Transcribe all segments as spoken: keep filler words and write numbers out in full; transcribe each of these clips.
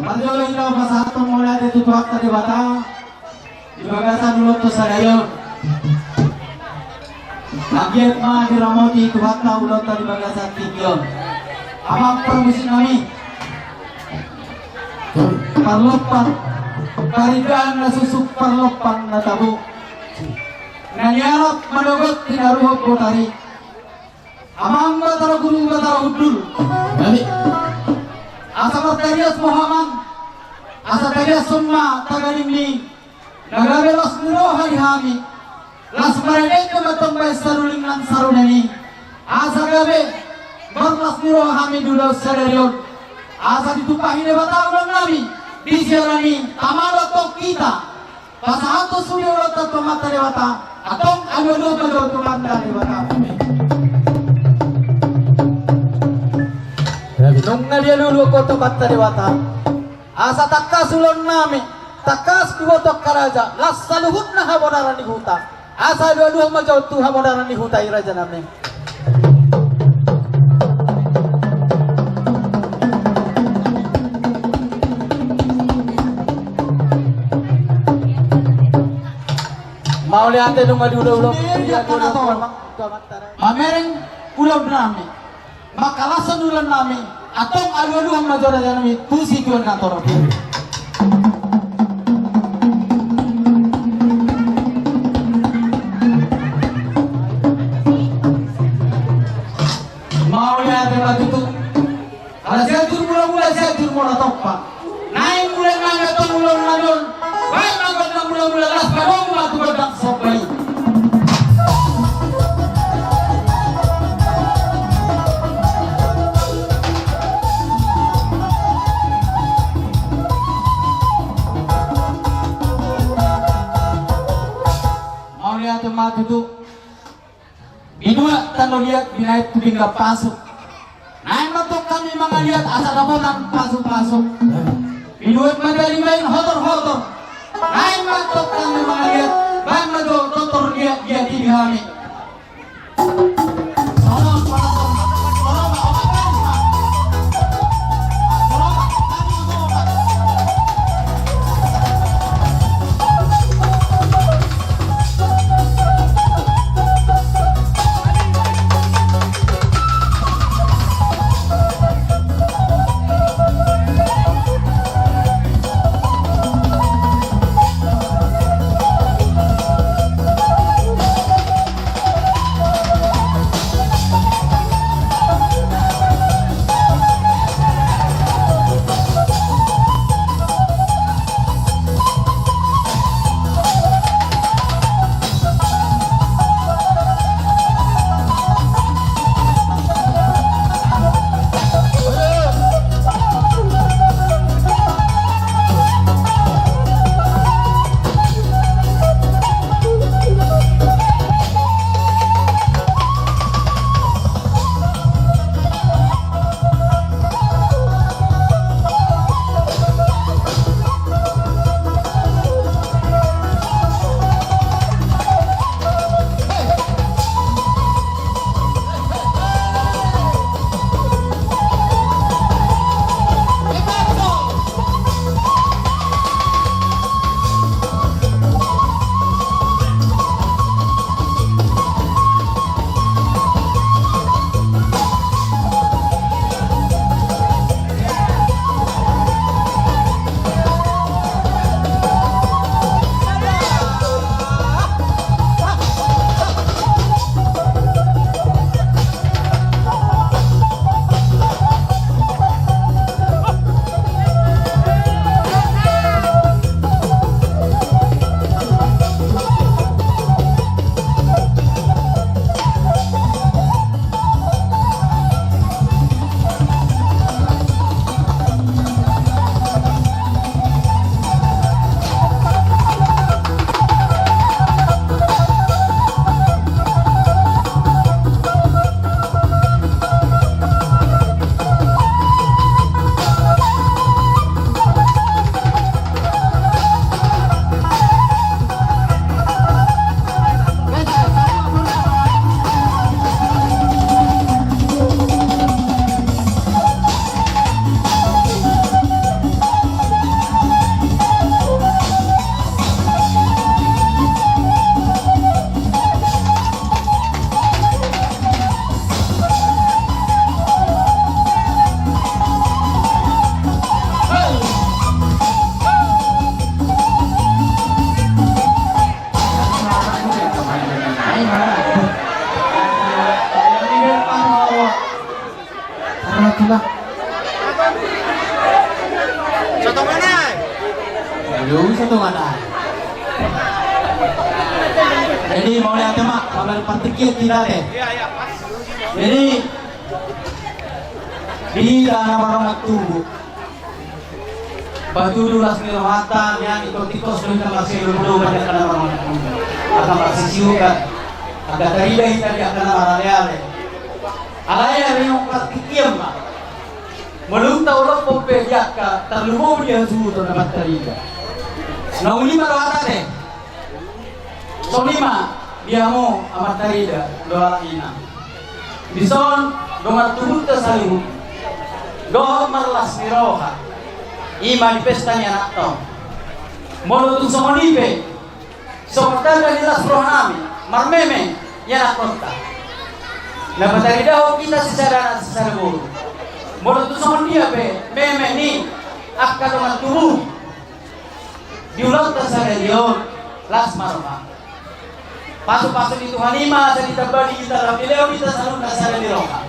Marjolo hita pasahathon mauliate tu Tuhanta Debata di bagasan ulaonta sadari on. Anggiat ma diramoti Tuhanta ulaonta di bagasan tingki on. Amang parmusik nami, parlompan, parindaan na suksuk, parlompan na tabo, na nialap manogot tinaruhon botari. Amang Batara Guru, Batara Hundul. Amin. Asa martarias ma ho amang, asa tariashon ma tagading ni na gabe las ni roha di hami. Las marende ma tong baen saruling nang saruneni. Asa gabe marlas ni roha hami di ulaon sadari on. Asa ditumpahi Debata ulaon nami, disiala ni tama do tong hita. Pasahathon sude ulaonta tu Amanta Debata, antong alualuhon ma jo tu Amanta Debata. Amin. Nunga dialualuhon ho tu Amanta Debata. Asa tangkas ulaon nami, tangkas diboto angka raja, las saluhutna hamoralan ni huta. Asa alualuhon ma jo tu hamoralan ni huta i, raja nami. Mauliate nunga diula-ula. Mamereng ulaon nami, mangkalashon ulaon nami, antong alualuhon ma jo, raja nami, tu situan na torop i. Mauliate ma tutu. Ala sian jur mula-mula, sian jur mula tompa. Naeng mulai nami antong ulaon nami on. Baen ma gondang mula-mula, laos padomu ma tu gondang somba i. Mauliate ma tutu. Binuat tano liat binaen tu pinggan pasu. Naeng ma antong hami mangaliat asa dapotan pasu-pasu. Binuat ma dali baen hotor-hotor. Naeng ma antong hami mangaliat, baen ma jo totor liat-liat i di hami. Satu mana? Aduh, satu mana? Jadi mauliate ma, mauliate partingkian kita deh. Jadi di tanah barang tubuh. Patudu las ni rohanta, nian ikut-ikut sudah kita masih dulu-dulu banyak kena orang. Akan masih siukan. Akan tarida hita di akan marale-ale. Alai ari on partingkian ma. Molo tung taulok pope di angka tarlumobi di hasuhuton na martarida. Naung lima rohata te. Songon i ma di hamu amartarida dohot ina. Dison do martubuhta saluhut dohot marlas ni roha. I ma di pesta ni anakta on. Molo tung songon i pe songon tanda ni las rohanami marmeme ianakkonta na pataridahon hita sisada anak sisada boru. Molo tung songon dia pe meme ni angka dongan tubu di ulaonta sadari on, las ma roha. Pasu-pasu ni Tuhan i ma asa ditamba di hita lam dilehon hita saluhutna sada ni roha.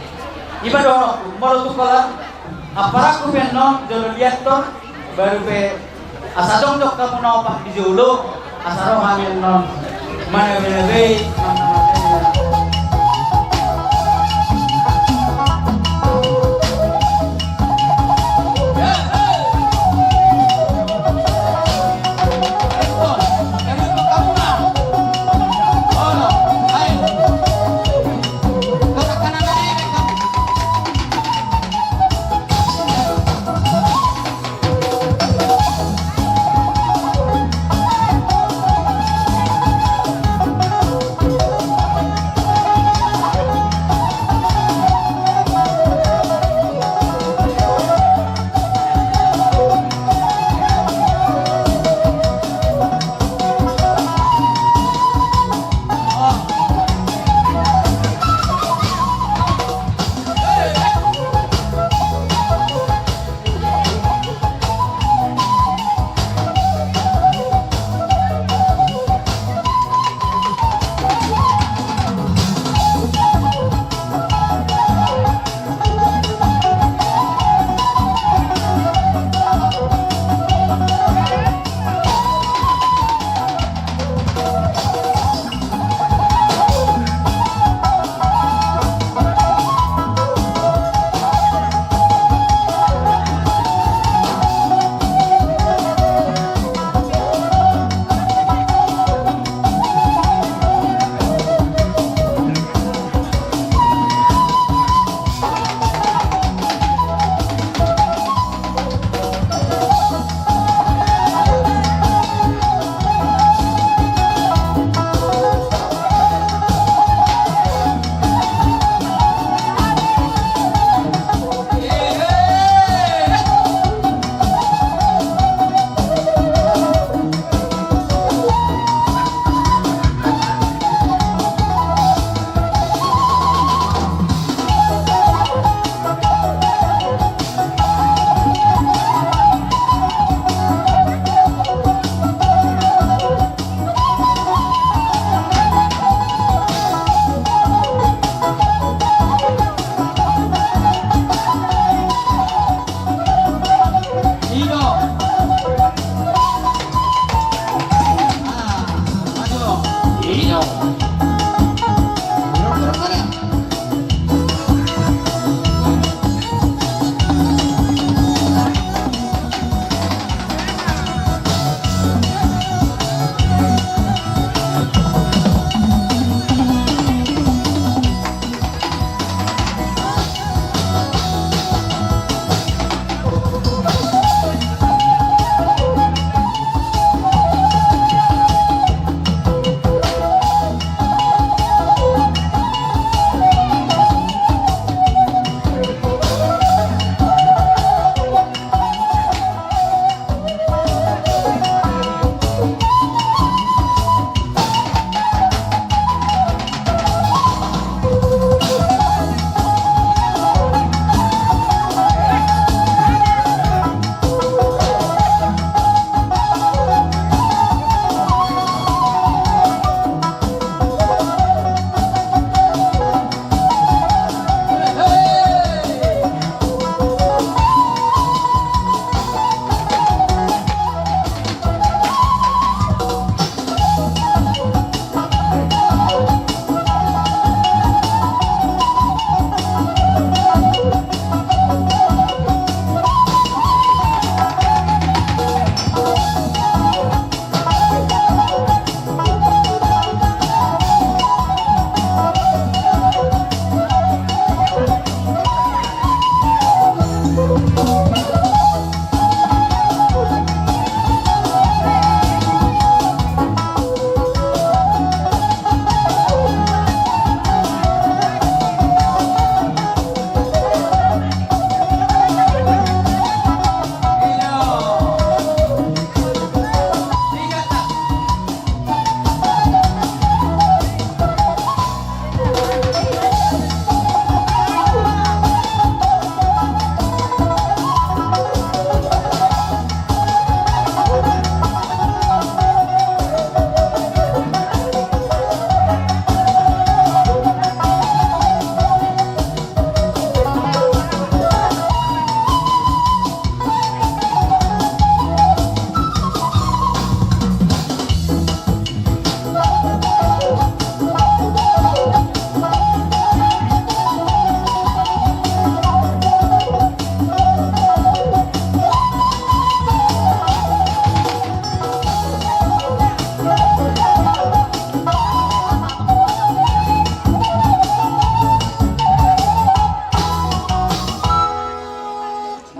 I ma dohononku, molo tung holan amparanku pe annon jolo liathon, baru pe asa jongjong hamu na opat di jolo, asa ro hami annon manabe-nabe.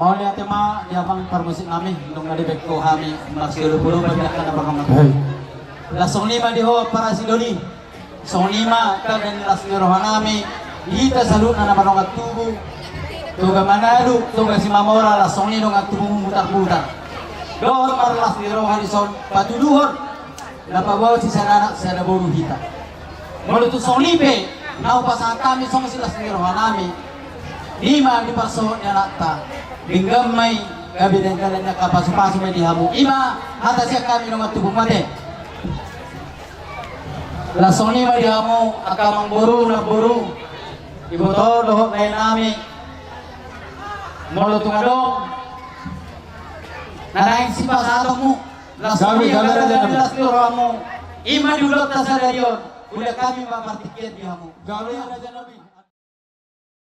Mauliate ma di amang parmusik nami, dung na dibege hami marsiolopolop di angka na parhongan. Hei. Laos songon i ma di ho parasidoli. Songon i ma tanda ni las ni roha nami di hita saluhutna na mardongan tubu, Toga Manalu, Toga Simamora, laos songon i dongan tubu mutar-mutar. Dohot marlas ni roha dison patuduhon na paboa sisada anak sisada boru hita. Molo tung songon i pe na hupasahat hami songon silas ni roha nami, i ma di parsohot ni anakta, denggan ma i, gabe denggan ni angka pasupasu ma i di hamu. I ma hata sian hami dongan tubu mate. Laos songon i ma di hamu angka amangboru, namboru, iboto dohot lae nami. Molo tung adong na naeng sipasahatonmu, laos songon i ma di las ni rohamu, i ma di ulaonta sadari on, ulaon hami ma partingkian di hamu. Gabe raja nami.